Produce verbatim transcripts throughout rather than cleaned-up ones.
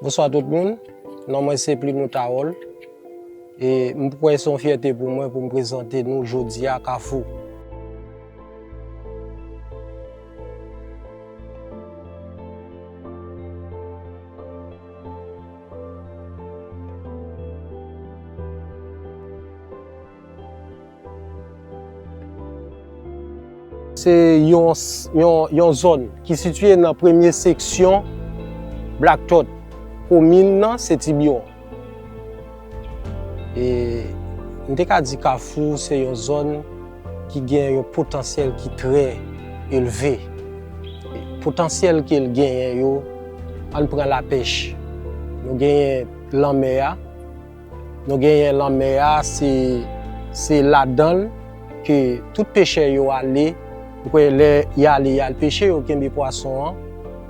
Bonswa tout moun, non mwen se Plimout Harold. E m kwè se yon fyète pou mwen pou m prezante nou jodi a Kafou. Se yon, yon, yon zòn ki sitiye nan premye seksyon Black Thought. Komin nan se Tibiwon. E m te ka di Kafou se yon zòn ki gen yon potansyèl ki trè elve. Potansyèl ke l genyen yo, ann pran lapèch. Nou genyen lanmè a. Nou genyen lanmè a, se, se ladan l ke tout pechè yo ale. Ou kwè lè y ale, y al peche, yo kenbe pwason an.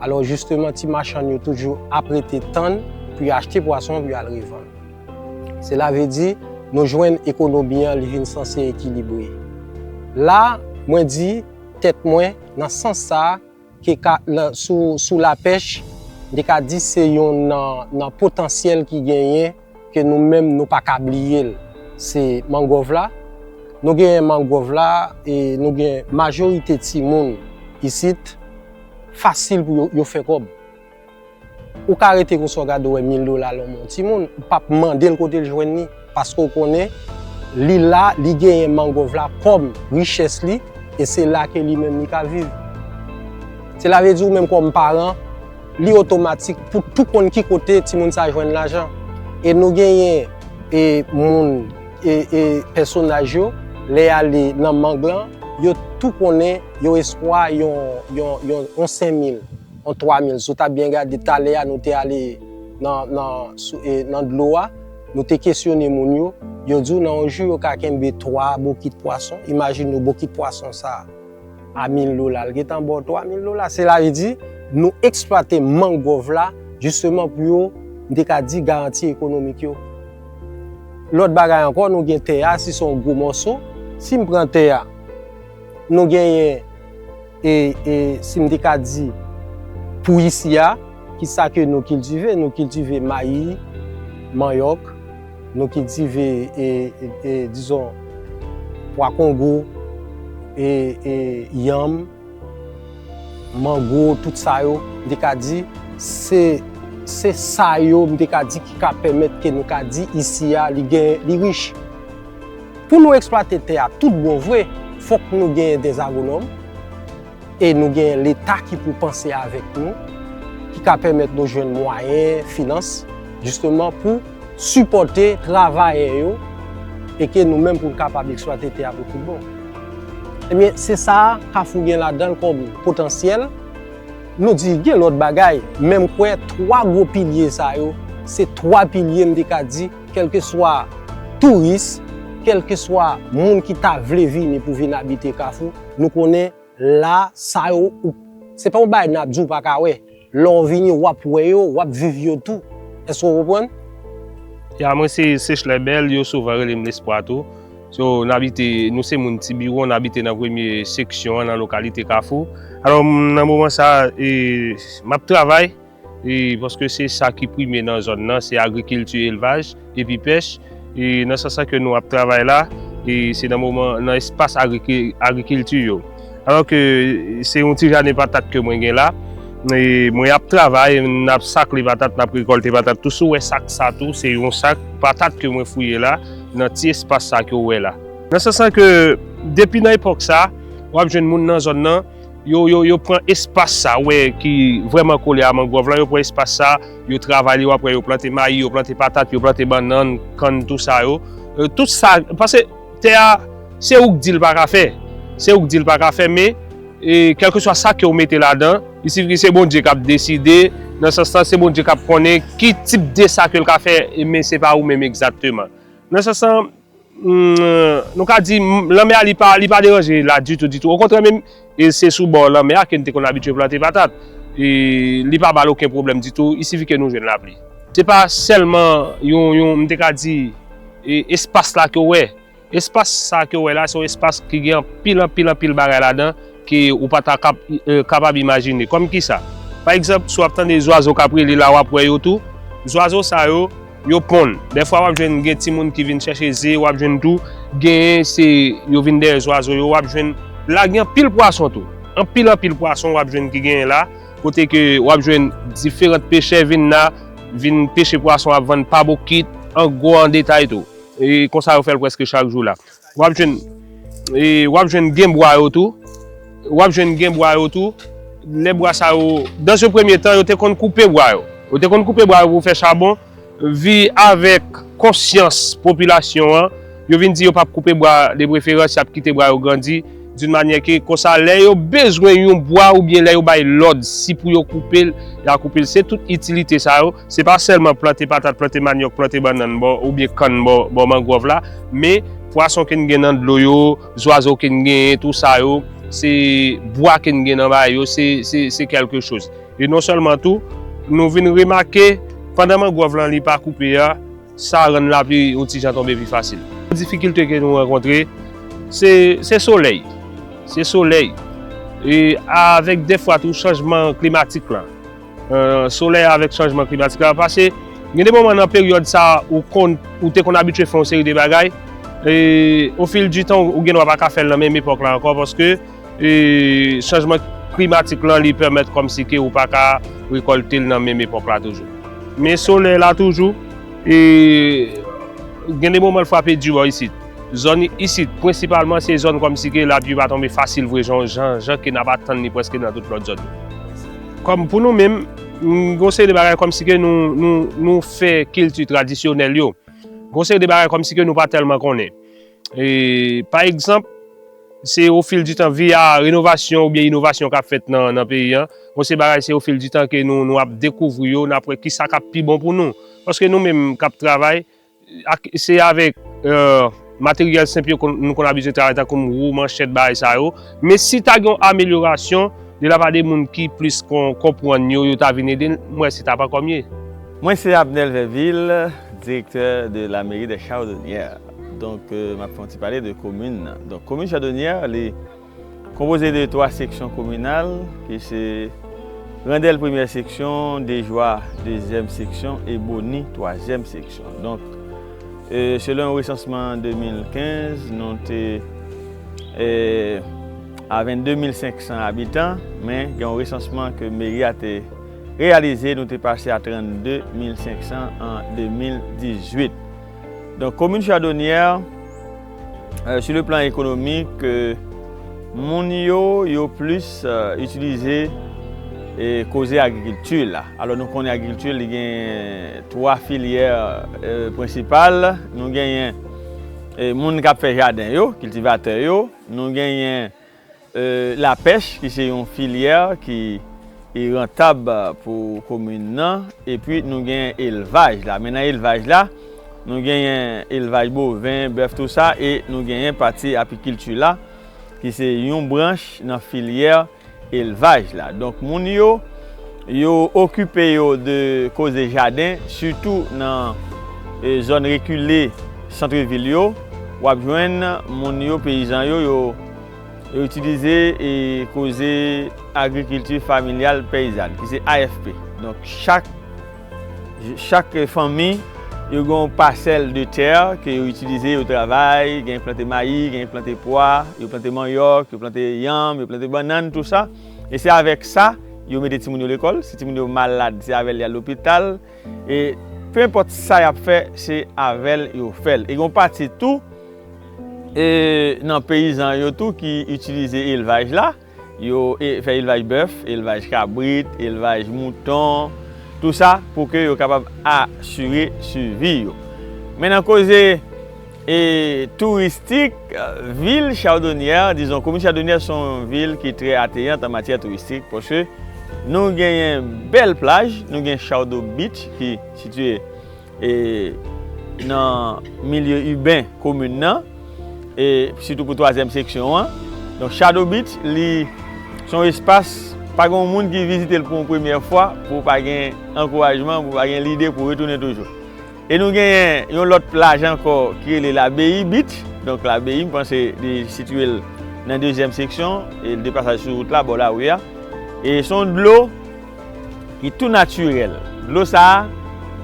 Alò, jisteman, ti machann yo toujou ap rete tann pou y achte pwason an, pou y al revann. Sela vle di, nou jwenn ekonomi an, li vin sanse ekilibre. La, mwen di tèt mwen, nan sans sa a, ke ka, nan, sou, sou lapèch, m te ka di se yonn nan, nan potansyèl ki genyen, ke nou menm nou pa ka bliye l. Se mangwòv la. Nou genyen mangwòv la, e nou gen majorite timoun isit, fasil pou yo, yo fè kòb. Ou ka rete konsa w gade w wè mil dola lan men yon timoun, ou p ap mande l kote l jwenn li, paske w konnen li la, li genyen mangwòv la kòm richès li, e se la ke li menm li ka viv. Sela vle di ou menm kòm paran, li otomatik pou tou konn ki kote timoun sa jwenn lajan. E nou genyen, e, moun, e, e, pèsonaj yo, lè y ale nan mang lan, yo tou konnen, yo espwa yon, yon, yon, yon senk mil, yon twa mil. Si w ta byen gade talè a, nou te ale nan, nan, sou, e, nan dlo a, nou te kesyone moun yo, yo di w nan yon jou yo ka kenbe twa bokit pwason. Imajine w bokit pwason sa a. A mil dola, l gentan ba w twa mil dola. Sela vle di, nou eksplwate mangwòv la, jisteman pou yo, m te ka di, garanti ekonomik yo. Lòt bagay ankò, nou gen tè a, si se yon gwo mòso, si m pran tè a, nou genyen, e, e, si m te ka di, pou isi a, ki sa ke nou kiltive? Nou kiltive mayi, manyòk, nou kiltive, e, e, e, dizon, pwa kongo, e, e, yanm, mango, tout sa yo, m te ka di, se, se sa yo, m te ka di, ki ka pèmèt ke nou ka di isi a, li gen, li rich. Pou nou eksplwate tè a tout bon vre, fòk nou genyen dèzagwonòm. E nou gen Leta ki pou panse avèk nou, ki ka pèmèt nou jwenn mwayen, finans, jisteman pou sipòte travayè yo, e ke nou menm pou n kapab eksplwate tè a pou tout bon. Ebyen, se sa a Kafou gen ladan l kòm potansyèl. Nou di gen lòt bagay, men m kwè twa gwo pilye sa yo, se twa pilye m te ka di, kèlkeswa touris, kèlkeswa moun ki ta vle vini pou vin abite Kafou, nou konnen la, sa yo, ou, se pa yon bagay n ap di w pa ka wè. Lè w vini, w ap wè yo, w ap viv yo tou. Èske w konprann? Ya, mwen se Sechlè Bèl, yo souvan rele m Lespwa tou. So, n abite, nou se moun Tibiwon, n abite nan premye seksyon an, nan lokalite Kafou. Alò, m, nan moman sa a, e, m ap travay, e, paske se sa ki prime nan zòn nan, se agrikilti, elvaj, epi pèch. E nan sans sa ke nou ap travay la, e se nan moman, nan espas agriki-, agrikilti yo. Alò ke se yon ti jaden patat ke mwen gen la. E mwen ap travay, n ap sakle patat, n ap rekòlte patat tou. Si w wè sak sa tou, se yon sak patat ke mwen fouye la, nan ti espas sa ke w wè la. Nan sans sa ke, depi nan epòk sa, w ap jwenn moun nan zòn nan, yo, yo, yo pran espas sa, ou wè, ki vrèman kole a mangwòv lan, yo pran espas sa, yo travay li, w ap wè yo plante mayi, yo plante patat, yo plante bannann, kann, tou sa yo. E, tout sa, paske tè a, se ou k di l pa ka fè. Se ou k di l pa ka fè, men, e, kèlkeswa sa ke w mete ladan, li sifi se Bondye k ap deside, nan sans lan, se Bondye k ap konnen ki tip de sa ke l ka fè, e, men se pa ou menm egzakteman. Nan sans lan, Hmm, nou ka di, m, lanmè a, li pa, li pa deranje la ditou, ditou. Okontrè, menm, e se sou bò lanmè a ke n te konn abitye plante patat. e li pa ba l okenn pwoblèm ditou, il suffit ke nou jwenn lapli. Se pa sèlman yon, yon, m te ka di, e, espas la ke w wè. Espas sa ke w wè la, se yon espas ki gen anpil, anpil, anpil bagay ladan ke ou pa ta kap-, e, kapab imajine. Kòm kisa? Pa egzanp, si w ap tande zwazo k ap rele la, w ap wè yo tou. Zwazo sa yo, yo ponn. Dèfwa, w ap jwenn gen timoun ki vin chèche ze, w ap jwenn tou, genyen se yo vin dèyè zwazo yo, w ap jwenn la, gen anpil pwason tou. Anpil, anpil pwason w ap jwenn ki genyen la, kote ke w ap jwenn diferan pechè vin la, vin peche pwason, ap vann pa bokit, an gwo, an detay tou. E konsa yo fè l prèske chak jou la. W ap jwenn, e, w ap jwenn gen bwa yo tou. W ap jwenn gen bwa yo tou. Lè bwa sa yo, dans un premier temps, yo te konn koupe bwa yo. Yo te konn koupe bwa yo pou fè chabon. Vi avèk konsyans popilasyon an, yo vin di yo p ap koupe bwa, de preferans, y ap kite bwa yo grandi, d'une manière ke, konsa, lè yo bezwen yon bwa oubyen lè yo bay lòd, si pou yo koupe l, y a koupe l. Se tout itilite sa yo. Se pa sèlman plante patat, plante manyòk, plante bannann bò, oubyen kann bò, bò mangwòv la, men pwason ke n gen nan dlo yo, zwazo ke n genyen, tou sa yo, se bwa ke n gen nan bagay yo, se, se, se kèlke choz. E non sèlman tou, nou vin remake, pandan mangwòv lan li pa koupe a, sa rann lapli yon ti jan tonbe pi fasil. Difikilte ke nou rankontre, se, se solèy. Se solèy. E avèk dèfwa tou chanjman klimatik lan. E, solèy avèk chanjman klimatik la, paske gen de moman nan peryòd sa ou konn, ou te konn abitye fè yon seri de bagay, e, au fil du temps, ou gen dwa pa ka fè l nan menm epòk la ankò, paske e, chanjman klimatik lan, li pèmèt kòmsi ke ou pa ka rekòlte l nan menm epòk la toujou. Men solèy la toujou, e, gen de moman l frape di bò isit. Zòn isit, prensipalman, se zòn kòmsi ke lapli pa tonbe fasil vre, jan, jan, jan ke n ap atann li prèske nan tout lòt zòn. Kòm pou nou menm, m, gon seri de bagay kòmsi ke nou, nou, nou fè kilti tradisyonèl yo. Gon seri de bagay kòmsi ke nou pa tèlman konnen. E, pa egzanp, se au fil du temps, via renovasyon oubyen inovasyon k ap fèt nan, nan peyi an. Bon, se bagay, se au fil du temps ke nou, nou ap dekouvri yo, n ap wè kisa k ap pi bon pou nou. Paske nou menm k ap travay, ak, se avèk, e, materyèl senp yo konn, nou konn abitye travay, tankou wou, manchèt, bagay sa yo. Men si ta gen yon amelyorasyon, de la pa de moun ki plis kon-, konprann yo, yo ta vin ede n, m wè se t ap ankò mye. Mwen se Abnel Verville, direktè de la mairie des Chardonnières. Donk, e, m ap fè yon ti pale de komin nan. Donk, komin Chardonnières, li konpoze de twa seksyon kominal, ki se Randèl premyè seksyon, Dejwa dezyèm seksyon e Boni twazyèm seksyon. Donk, e, selon yon resansman de mil kenz, nou te, e, a vennde mil senk san abitan, men gen yon resansman ke meri a te reyalize, nou te pase a trannde mil senk san an de mil dizuit. Donk, komin Chardonnières, euh, sur le plan économique, euh, moun yo, yo plis, euh, itilize, e, koze agrikilti la. Alò, nou konnen agrikilti, li gen twa filyè, euh, prensipal. Nou genyen, e, moun k ap fè jaden yo, kiltivatè yo. Nou genyen, euh, lapèch, ki se yon filyè ki, ki rantab pou komin nan. Epi nou genyen elvaj la. Men nan elvaj la, nou genyen elvaj boven, bèf, tou sa, e nou genyen pati apikilti la, ki se yon branch nan filyè elvaj la. Donk, moun yo, yo okipe yo de koze jaden, sitou nan, e, zòn rekile sant vil yo. W ap jwenn moun yo, peyizan yo, yo, yo itilize, e, koze agrikilti familyal peyizàn, ki se A F P. Donk, chak, chak fanmi, yo gen yon pasèl de tè ke yo itilize, yo travay, gen plante mayi, gen plante pwa, yo plante manyòk, yo plante yanm, yo plante bannann, tou sa. E se avèk sa, yo mete timoun yo lekòl. Si timoun yo malad, se avè l y al lopital. E pe enpòt sa y ap fè, se avè l yo fè l. E gen yon pati tou, e, nan peyizan yo tou ki itilize elvaj la. Yo, e, fè elvaj bèf, elvaj kabrit, elvaj mouton, tou sa pou ke yo kapab asire sivi yo. Men nan koze, e, touristik, e, vil Chardonnières, dizon, komin Chardonnières se yon vil ki trè atrayant an matyè touristik, paske nou genyen bèl plaj, nou gen Chardon Beach ki sitiye, e, nan milye iben komin nan, e sitou pou twazyèm seksyon an. Donk, Chardon Beach, li se yon espas Pa gen yon moun ki vizite l pou yon premyè fwa pou w pa gen ankourajman, pou w pa gen lide pou w retounen toujou. E nou genyen yon lòt plaj ankò ki rele Labeyi Beach. Donk Labeyi, m panse li sitiye l nan dezyèm seksyon, e l de pasaj sou wout la, bò lari a. E se yon dlo ki tou natirèl. Dlo sa a,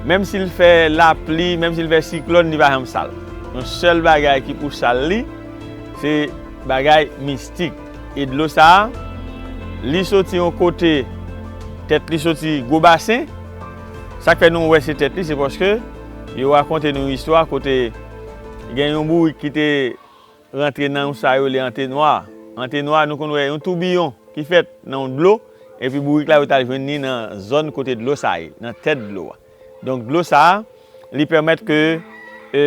menm si l fè lapli, menm si l fè siklòn, li pa janm sal. Yon sèl bagay ki pou sal li, se bagay mistik. E dlo sa a, li soti yon kote, tèt li soti Gwo Basen. Sa k fè nou wè se tèt li, se paske yo rakonte nou istwa kote gen yon bourik ki te rantre nan yon sa yo rele antenwa. Antenwa, nou konn wè yon toubiyon ki fèt nan yon dlo, epi bourik la yo t al jwenn li nan zòn kote dlo sa ye, nan tèt dlo a. Donk dlo sa a, li pèmèt ke, e,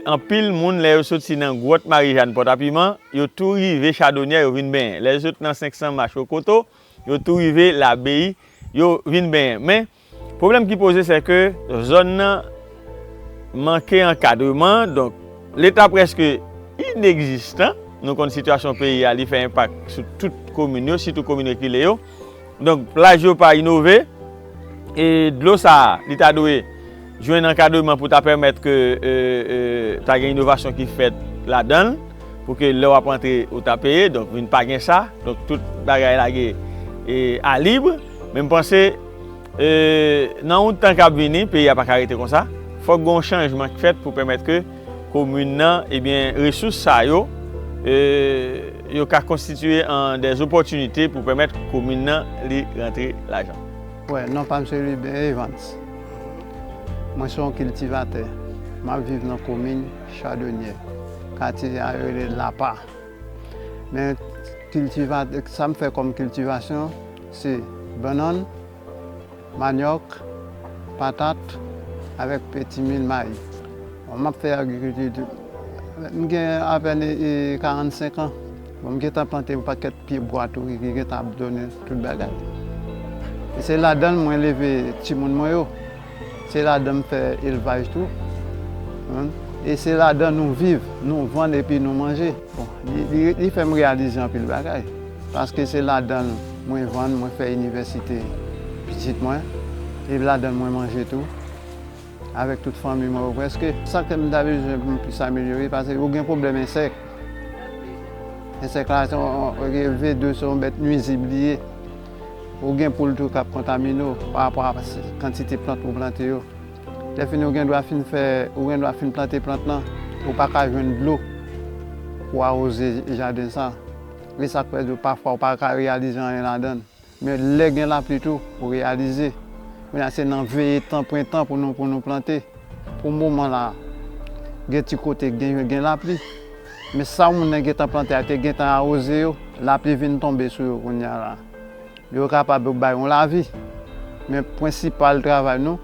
anpil moun, lè yo soti nan gwòt Marijàn Pòtapiman, yo tou rive Chadonyè, yo vin benyen. Lè yo sot nan senk san Mach Okoto, yo tou rive Labeyi, yo vin benyen. Men, pwoblèm ki poze, se ke zòn nan manke ankadreman, donk Leta prèske inegzistan. Nou konn sitiyasyon peyi a, li fè enpak sou tout komin yo, sitou komin rekile yo. Donk, plaj yo pa inove, e dlo sa a, li ta dwe jwenn ankadreman pou ta pèmèt ke, e, e, ta gen inovasyon ki fèt ladan l, pou ke lè w ap rantre, ou ta peye, donk vin pa gen sa, donk tout bagay lage, e, a lib. Men m panse, e, nan yon tan k ap vini, peyi a pa ka rete konsa. Fòk gen yon chanjman k fèt pou pèmèt ke komin nan, ebyen, resous sa yo, e, yo ka konstitiye an dè opòtinite pou pèmèt komin nan li rantre lajan. Wè, non pa m se Lubert Evans. Mwen se yon kiltivatè. M ap viv nan komin Chadonyè. Katye a yo rele Lapa. Men kiltivatè, sa m fè kòm kiltivasyon, se bannann, manyòk, patat, avèk petimil, mayi. Bon, m ap fè agrikilti tou. M gen apèn, e, karannsenk an. Bon, m gentan plante yon pakèt pye bwa tou ki, ki gentan ap donnen tout bagay. E se ladan l mwen leve timoun mwen yo. Se ladan m fè elvaj tou. Hm? E se ladan nou viv, nou vann epi nou manje. Bon, li, li, li fè m reyalize anpil bagay. Paske se ladan l mwen vann, mwen fè inivèsite pitit mwen. E ladan l mwen manje tou. Avèk tout fanmi mwen yo prèske. Sa k fè m ta bezwen pou m plis amelyore, paske ou gen pwoblèm ensèk. Ensèk la, se yon, yon, V de, se yon bèt nwizib li ye. Ou gen poul tou k ap kontamine w pa rapò a kantite plant ou plante yo. Lè fini, ou gen dwa fin fè, ou gen dwa fin plante plant lan, ou pa ka jwenn dlo pou awoze jaden sa. E sa k fè tou, pafwa, ou pa ka reyalize anyen ladan l. Men lè gen lapli tou, ou reyalize. Kounye a, se nan veye tan prentan pou nou, pou nou plante. Pou moman la, gen ti kote gen, gen lapli. Men sa moun nan gentan plante a te gentan awoze yo, lapli vin tonbe sou yo kounye a la. Yo kapab bay yon lavi. Men prensipal travay nou,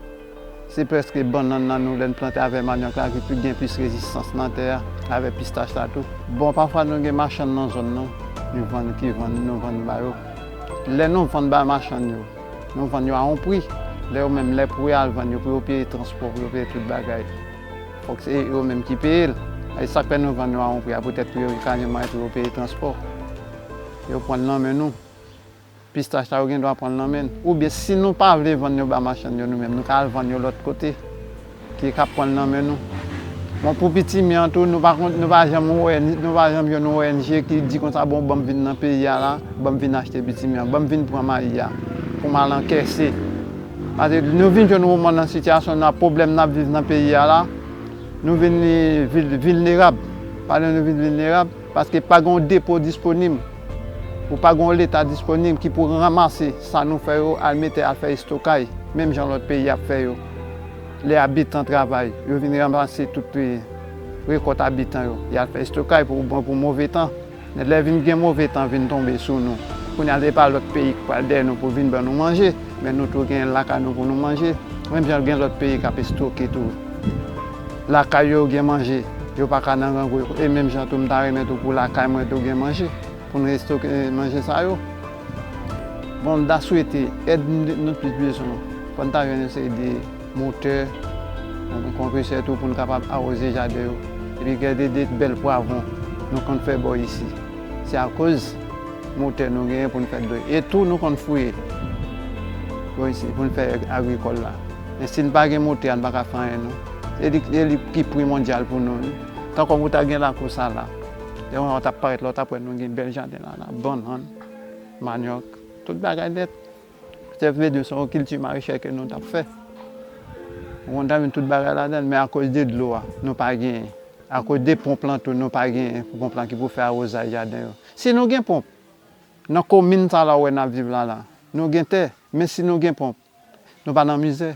se prèske bannann nan nou lè n plante avè manyòk la ki pi gen plis rezistans nan tè a, avè pistach la tou. Bon, pafwa nou gen machann nan zòn nan, nou vann ki vann, nou vann ba yo. Lè nou vann ba machann yo, nou vann yo a yon pri. Lè yo menm, lè pou yo al vann yo, pou yo peye transpò, pou yo peye tout bagay, fòk se yo menm ki peye l. E sa k fè nou vann yo a yon pri a, poutèt pou yo ka gen mwayen pou yo peye transpò. Yo pran l nan men nou. Pistach la, yo gen dwa pran l nan men n. Oubyen, si nou pa vle vann yo ba machann yo nou menm, nou ka al vann yo lòt kote. Ki k ap pran l nan men nou. Bon, pou pitimi an tou, nou pa konn, nou pa janm wè, nou pa janm jwenn yon O N G ki di konsa, bon, ban m vin nan peyi a la, ban m vin achte pitimi an, ban m vin pran mayi a, pou m al ankèse. Paske nou vin jwenn moman nan sitiyasyon nan pwoblèm n ap viv nan peyi a la, nou vin, eh, vil-, vilnerab. Pardon, nou vin vilnerab, paske pa gen yon depo disponib. Ou pa gen yon Leta disponib ki pou ranmase sa nou fè yo, al mete, al fè estokay, menm jan lòt peyi ap fè yo. Lè abitan travay, yo vin ranmase tout, eh, rekòt abitan yo, y al fè estokay pou, bon, pou move tan. Men lè vin gen move tan vin tonbe sou nou, kounye a se pa lòt peyi k pral dèyè nou pou vin ban nou manje, men nou tou gen lakay nou pou nou manje. Menm jan gen lòt peyi k ap estoke tou. Lakay yo gen manje, yo pa ka nan grangou. E menm jan tou m ta renmen tou pou lakay mwen tou gen manje, pou nou estoke manje sa yo. Bon, m ta swete èd nou, nou plis bezwen. Fò n ta jwenn yon seri de motè, yon konpresè tou pou n kapab awoze jaden yo. Epi gen de, de bèl pwavwon nou konn fè bò isi. Se akoz motè nou genyen pou n fè dlo. E tou, nou konn fouye. Bon, isi, pou n fè agrikòl la. Men si n pa gen motè a, n pa ka fè anyen, non. Se li, se li ki primòdyal pou nou, wi. Tankou w ta gen lakou sa la. Lè w t ap parèt la, w t ap wè nou gen bèl jaden la, la, bannann, manyòk, tout bagay nèt. Se vle di se yon kilti marechè ke nou t ap fè. Ou konprann, tout bagay ladan l, men akoz de dlo a, nou pa genyen. Akoz de ponp lan tou, nou pa genyen ponp lan ki pou fè awozay jaden yo. Si nou gen ponp, nan komin sa la w wè n ap viv la la, nou gen tè, men si nou gen ponp, nou pa nan mizè.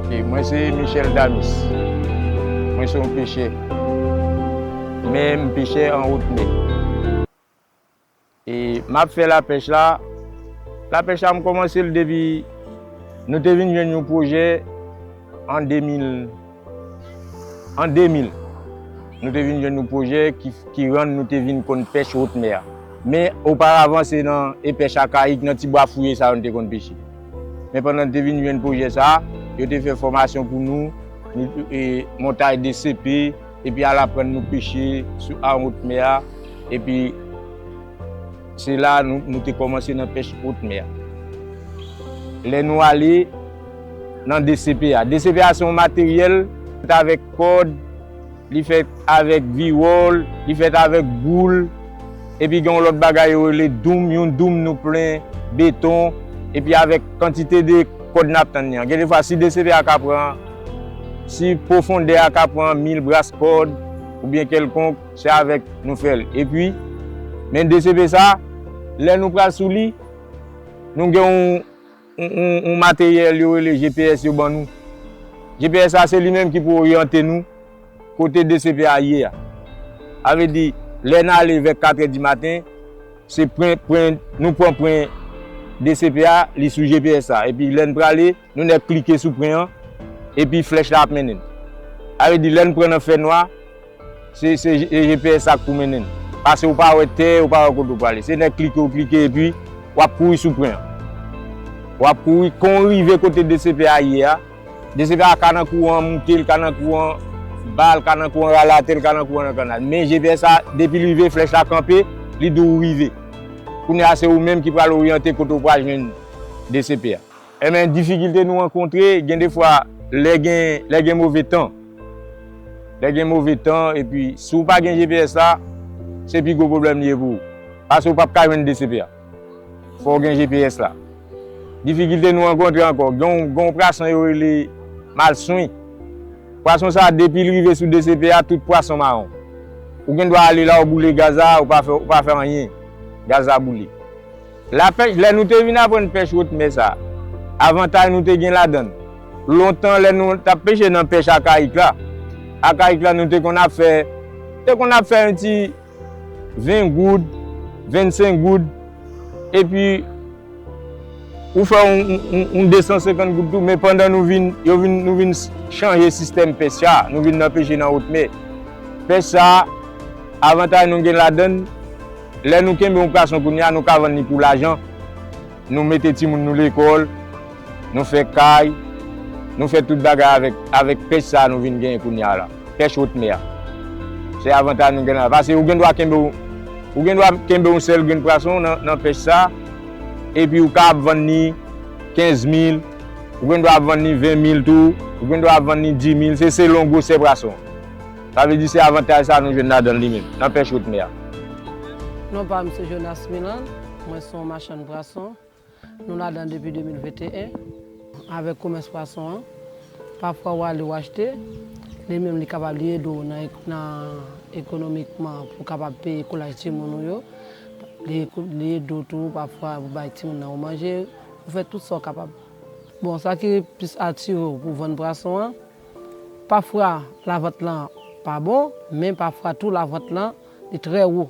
Ok, mwen se Michel Damis. Mwen se yon pechè. Men m pechè an wotmè. E m ap fè lapèch la. Lapèch la, m kòmanse l depi nou te vin jwenn yon pwojè an de mil. An de mil, nou te vin jwenn yon pwojè ki, ki rann nou te vin konn pèch wotmè a. Men oparavan, se nan e pèch akayik, nan ti bwa fouye sa yo nou te konn peche. Men pandan nou te vin jwenn pwojè sa a, yo te fè fòmasyon pou nou, nou, e, montay de sepe, epi al aprann nou peche sou, an wotmè a, epi se la nou, nou te kòmanse nan pèch wotmè a. Lè nou ale nan de sepe a, de sepe a se yon materyèl fèt avèk kòd, li fèt avèk viwòl, li fèt avèk boul, epi gen yon lòt bagay yo rele doum, yon doum nou plen beton, epi avèk kantite de kòd n ap tann li an. Gen defwa, si de sepe a ka pran, si pwofondè a ka pran mil bras kòd, oubyen kèlkonk, se avèk nou fè l. Epi, men de sepe sa, lè nou pral sou li, nou gen yon, yon, yon, yon materyèl yo rele G P S yo ban nou. G P S sa, se li menm ki pou oryante nou kote de sepe a ye a. Sa vle di, lè n ale vè katrè di maten, se pwen, pwen, nou pran pwen de sepe a, li sou G P S sa. Epi lè n prale, nou nèk klike sou pwen an, epi flèch la ap mennen n. Sa vle di, lè n pran nan fènwa, se, se G P S sa k pou mennen n. Paske ou pa wè tè, ou pa wè kote ou prale. Se nèk klike ou klike, epi w ap kouri sou pwen an. W ap kouri, kan w rive kote de sepe a ye a, de sepe a ka nan kouran moute, l ka nan kouran ba, l ka nan kouran rale atè, l ka nan kouran nan kannal. Men G P S sa, depi l rive, flèch la kanpe, li di w rive. Kounye a, se ou menm ki pral oryante kote w pral jwenn de sepe a. Enben, difikilte nou rankontre, gen defwa, lè gen, lè gen move tan. Lè gen move tan, epi si w pa gen G P S la, se pi gwo pwoblèm li ye pou ou. Paske w p ap ka jwenn de sepe a. Fò w gen G P S la. Difikilte nou rankontre ankò. Gen yon, gen yon pwason yo rele malswen. Pwason sa, depi l rive sou de sepe a, tout pwason mawon. Ou gen dwa ale la, ou boule gaz la, ou pa fè, ou pa fè anyen. Gaz la boule. Lapèch, lè nou te vin aprann pèch wotmè sa, avantay nou te gen ladan l. Lontan, lè nou t ap peche nan pèch akayik la, akayik la, nou te konn ap fè, te konn ap fè yon ti ven goud, vennsenk goud, epi ou fè yon, yon, yon, yon de san senkant goud tou, men pandan nou vin, yo vin, nou vin chanje sistèm pèch sa, nou vin nan peche nan wotmè. Pèch sa, avantay nou gen ladan l, lè nou kenbe yon pwason kounye a, nou ka vann li pou lajan. Nou mete timoun nou lekòl, nou fè kay, nou fè tout bagay avèk, avèk pèch sa a nou vin genyen kounye a la. Pèch wotmè a. Se avantay nou gen la. Paske ou gen dwa kenbe, ou gen dwa kenbe yon sèl grenn pwason nan, nan pèch sa, epi ou ka ap vann li kenz mil, ou gen dwa ap vann li ven mil tou, ou gen dwa ap vann li di mil, se selon gwosè pwason. Sa vle di se avantay sa nou jwenn ladan li menm, nan pèch wotmè a. Non pa m se Jonas Milan, mwen se yon machann pwason. Nou ladan depi de mil venteyen, avèk komès pwason an. Pafwa w ale w achte, Li menm, li kapab, li ede w nan, nan ekonomikman pou w kapab peye kolaj timoun ou yo. Li, li ede w tou, pafwa, pou bay timoun nan ou manje, ou fè tout sa w kapab. Bon, sa ki plis atire w pou vann pwason an, pafwa, lavant lan pa bon, men pafwa tou, lavant lan, li trè wo.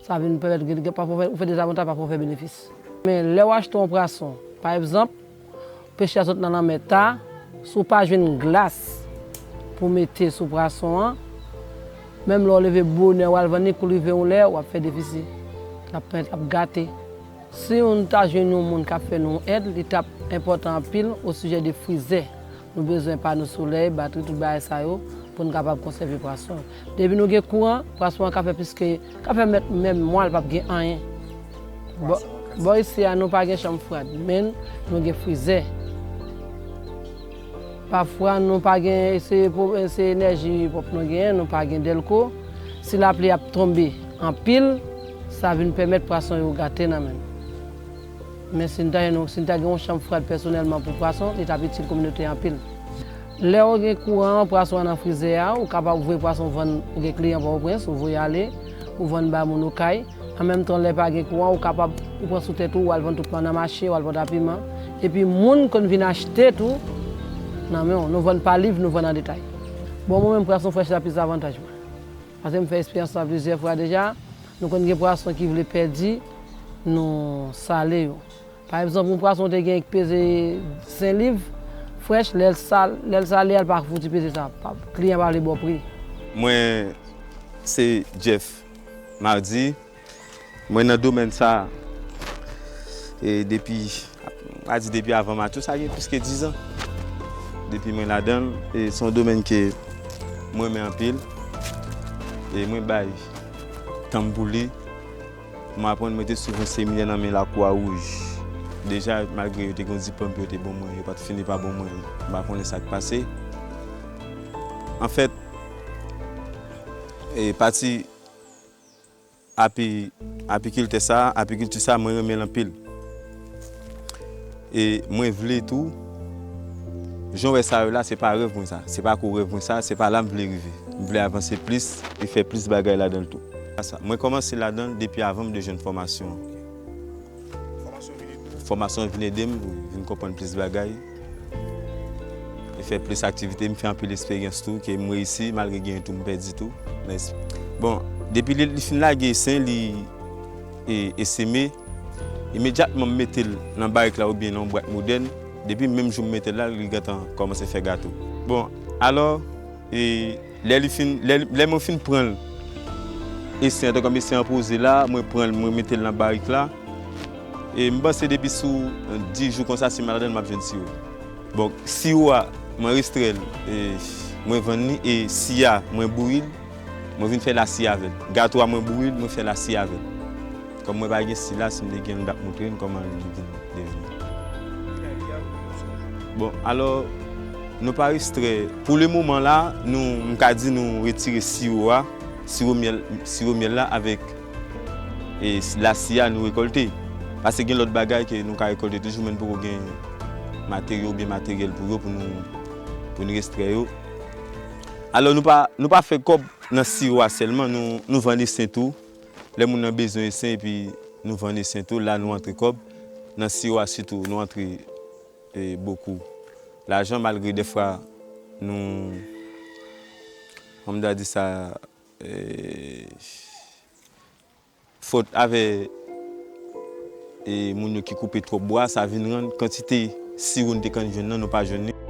Sa vin pèmèt gen, gen, pafwa ou fè, ou fè dezavantaj, pafwa ou fè benefis. Men lè w achte yon pwason, pa egzanp, peche a sot nan lanmè ta, si w pa jwenn glas pou mete sou pwason an, menm lè w leve bonè, w al vann li, kou l rive yon lè, w ap fè defisi. L ap pèmèt, l ap gate. Si nou ta jwenn yon moun k ap fè nou yon èd, li t ap enpòtan anpil osijè de frizè. Nou bezwen pano solèy, batri, tout bagay sa yo, pou n kapab konsève pwason. Depi nou gen kouran, pwason an ka fè plis ke, ka fè mèt, menm mwa, l p ap gen anyen. Bò, bò isi a, nou pa gen chanm fwad, men nou gen frizè. Pafwa, nou pa gen, se, se enèji pwòp nou genyen, nou pa gen dèlko. Si lapli ap tonbe anpil, sa vin pèmèt pwason yo gate nan men nou. Men si n ta jwenn, si n ta gen yon chanm fwad pèsonèlman pou pwason, li t ap itil kominote a anpil. Lè w gen kouran an, pwason an nan frizè a, ou kapab voye pwason vann, ou gen kliyan Pòtoprens, ou voye ale, ou vann ba moun Okay. An menm tan, lè pa gen kouran, ou kapab, ou pran sou tèt ou, ou al vann tout nan mache, ou al vann a piman. Epi moun konn vin achte tou nan men w. Nou vann pa liv, nou vann an detay. Bon, mwen menm, pwason frèch la plis avantaj mwen. Paske m fè eksperyans lan plizyè fwa deja. Nou konn gen pwason ki vle pèdi, nou sale yo. Pa egzanp, yon pwason te gen ki peze senk liv, frèch, lè l sal-, lè l sale a, l pa fouti peze sa. Pa, kliyan pa vle ba w pri. Mwen, se Jeff Mardi. Mwen nan domèn sa a, e depi, m a di depi avan Matyo, sa gen plis ke diz an. Depi mwen ladan l, e se yon domèn ke mwen renmen anpil. E mwen bay tan m pou li. Pou m aprann, mwen te swiv yon seminè nan men Lakwa Wouj. Deja, malgre yo te gen yon diplòm pou yo te ban mwen, yo pa t fini pa ban mwen l. M pa konnen sa k pase. Anfèt, e pati api-, apikiltè sa, apikilti sa, mwen renmen l anpil. E mwen vle tou, jan w wè sa yo la, se pa rèv mwen sa. Se pa ko rèv mwen sa, se pa la m vle rive. M vle avanse plis e fè plis bagay ladan l tou. Sa, mwen kòmanse ladan l depi avan m te jwenn fòmasyon an. Fòmasyon vin ede m vin konprann plis bagay. E fè plis aktivite, m fè anpil eksperyans tou, ke m reyisi, malgre gen tou m pèdi tou. Men, bon, depi li, li fin lage sen, li e, e seme, imedyatman m mete l nan barik la oubyen nan yon bwat modèn. Depi menm jou m mete l la, li gentan kòmanse fè gato. Bon, alò, e lè li fin, lè, lè mwen fin pran l, e sen, tankou se an poze la, mwen pran l, mwen mete l nan barik la. E m panse depi sou dis jou konsa, si m al ladan l, m ap jwenn siwo. Bon, siwo a, mwen restrè l, e mwen vann li, e si a, mwen bouyi l, mwen vin fè lasi avè l. Gato a, mwen bouyi l, mwen fè lasi avè l. Kòm mwen pa gen si la, si m te gen l, m t ap montre n kòman li vin devni. Bon, alò, nou pa restrè. Pou le moman la, nou, m ka di nou retire siwo a, siwo myèl, siwo myèl la avèk, e, lasi a nou rekòlte. Paske gen lòt bagay ke nou ka rekòlte toujou, men n poko gen materyo oubyen materyèl pou yo, pou nou, pou nou restrè yo. Alò, nou pa, nou pa fè kòb nan siwo a sèlman, nou, nou vann esen tou. Lè moun nan bezwen esen, epi nou vann esen tou, la nou antre kòb. Nan siwo a sitou, nou antre, e, bokou lajan, malgre dèfwa nou, kòman m ta di sa, e, fòt avè, e, moun yo ki koupe twòp bwa, sa vin rann kantite siwo n te konn jwenn nan, nou pa jwenn li.